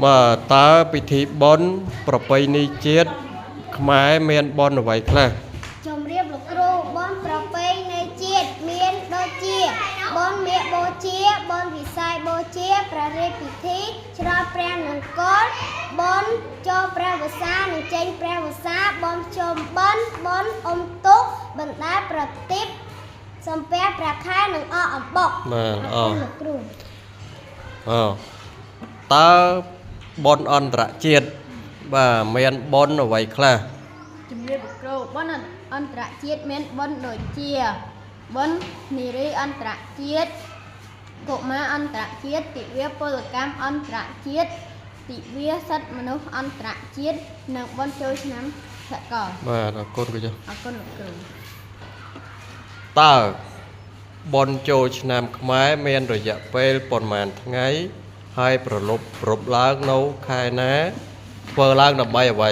បាទតើពិធីបុណ្យប្រពៃណីជាតិខ្មែរមានបុណ្យអ្វីខ្លះ ជំរាបលោកគ្រូបុណ្យប្រពៃណីជាតិមានដូចជាបុណ្យមាឃបូជាបុណ្យវិស័យបូជាព្រះរាជពិធីច្រត់ព្រះនង្គ័លបុណ្យចូលព្រះវស្សានិងចេញព្រះវស្សាបុណ្យភ្ជុំបិណ្ឌបុណ្យអុំទូកបណ្ដាប្រទីបសំពះព្រះខែនិងអកអំបុក បាទអ គុណលោកគ្រូ អតើបុណ្យអន្តរជាតិបាទមានបុណ្យអ្វីខ្លះ ជំរាបលោកគ្រូបុណ្យអន្តរជាតិមានបុណ្យដូចជាបុណ្យនារីអន្តរជាតិកុមារអន្តរជាតិទិវាពលកម្មអន្តរជាតិទិវាសិទ្ធិមនុស្សអន្តរជាតិនិងបុណ្យចូលឆ្នាំសកល បាទអរគុណគ្រូចុះ អរគុណលោកគ្រូ តើបុណ្យចូលឆ្នាំខ្មែរមានរយៈពេលប៉ុន្មានថ្ងៃហើយប្រលប់ប្រពឡើងនៅខែណាធ្វើឡើងដើម្បីអ្វី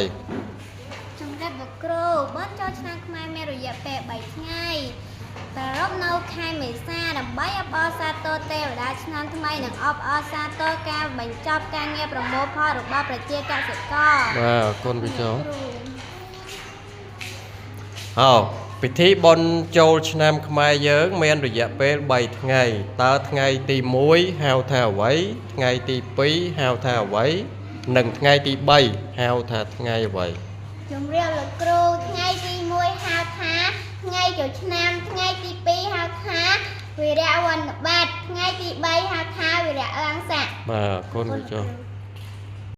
ជំរាបលោកគ្រូបុណ្យចូលឆ្នាំខ្មែរមានរយៈពេល3ថ្ងៃប្រារព្ធនៅខែមេសាដើម្បីអបអរសាទរទេវតាឆ្នាំថ្មីនិងអបអរសាទរការបញ្ចប់ការងារប្រមូលផលរបស់ប្រជាកសិករ បាទអរគុណគ្រូចុះអោពិធីបុណ្យចូលឆ្នាំខ្មែរយើងមានរយៈពេល3ថ្ងៃតើថ្ងៃទី1ហៅថាអ្វីថ្ងៃទី2ហៅថាអ្វីនិងថ្ងៃទី3ហៅថាថ្ងៃអ្វី ជំរាបលោកគ្រូថ្ងៃទី1ហៅថាថ្ងៃចូលឆ្នាំថ្ងៃទី2ហៅថាវិរៈវណ្ណបាតថ្ងៃទី3ហៅថាវិរៈឡើងស័ក បាទអរគុណគ្រូចុះ